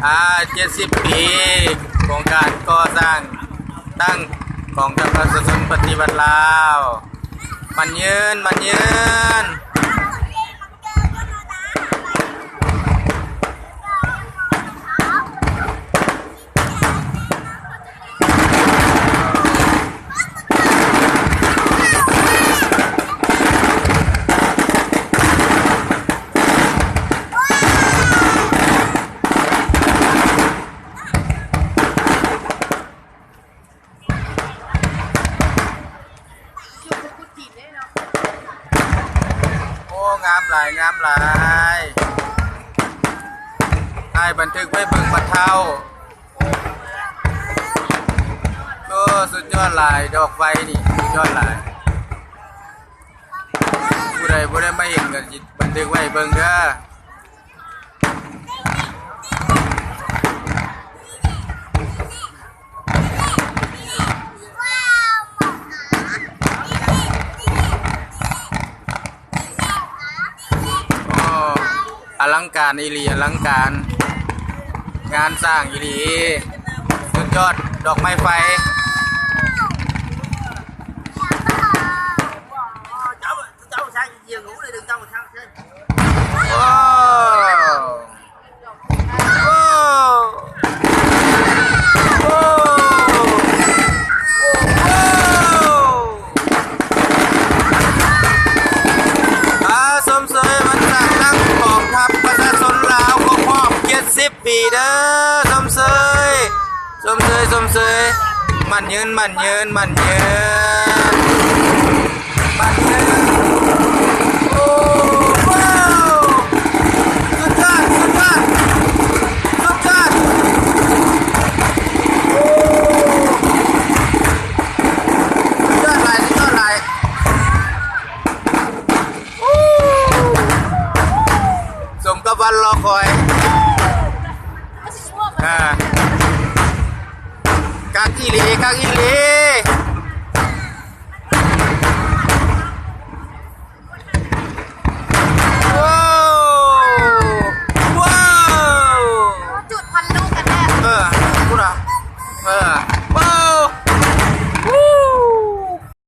ອາ ເຈັດສິບປີ ຂອງການກໍ່ສ້າງຕັ້ງກອງທັບປະຊາຊົນປະຕິວັດລາວ. ໝັ້ນຍືນ ໝັ້ນຍືນ. ໂອ້ ງາມຫຼາຍ ງາມຫຼາຍ. ອ້າຍບັນທຶກໄວ້ເບິ່ງບັດເທົ້າ. ໂອ້ ສຸດຍອດຫຼາຍ ດອກໄຟນີ້ ສຸດຍອດຫຼາຍ. ຜູ້ໃດບໍ່ໄດ້ມາເຫັນກໍຊິບັນທຶກໄວ້ເບິ່ງເດີ. ໂອ້ ອະລັງການອີ່ຫຼີ ອະລັງການ ງານສ້າງອີ່ຫຼີ. ສຸດຍອດ ດອກໄມ້ໄຟ. ໂອ້ ໂອ້ ໂອ້ ໂອ້ ອາ ຊົມເຊີຍວັນສ້າງຕັ້ງກອງທັບປະຊາຊົນລາວຄົບຮອບເຈັດສິບປີເດີ. ຊົມເຊີຍ ຊົມເຊີຍ ຊົມເຊີຍ. ໝັ້ນຍືນ ໝັ້ນຍືນ ໝັ້ນຍືນ. ໂອ້ ວ້າວ ສຸດຍອດ ສຸດຍອດ ສຸດຍອດ. ໂອ້ ສຸດຍອດຫຼາຍ ສຸດຍອດຫຼາຍ. ສົມກັບວັນລໍຄອຍ. ອ່າ ຄັກອີ່ຫຼີ ຄັກອີ່ຫຼີ.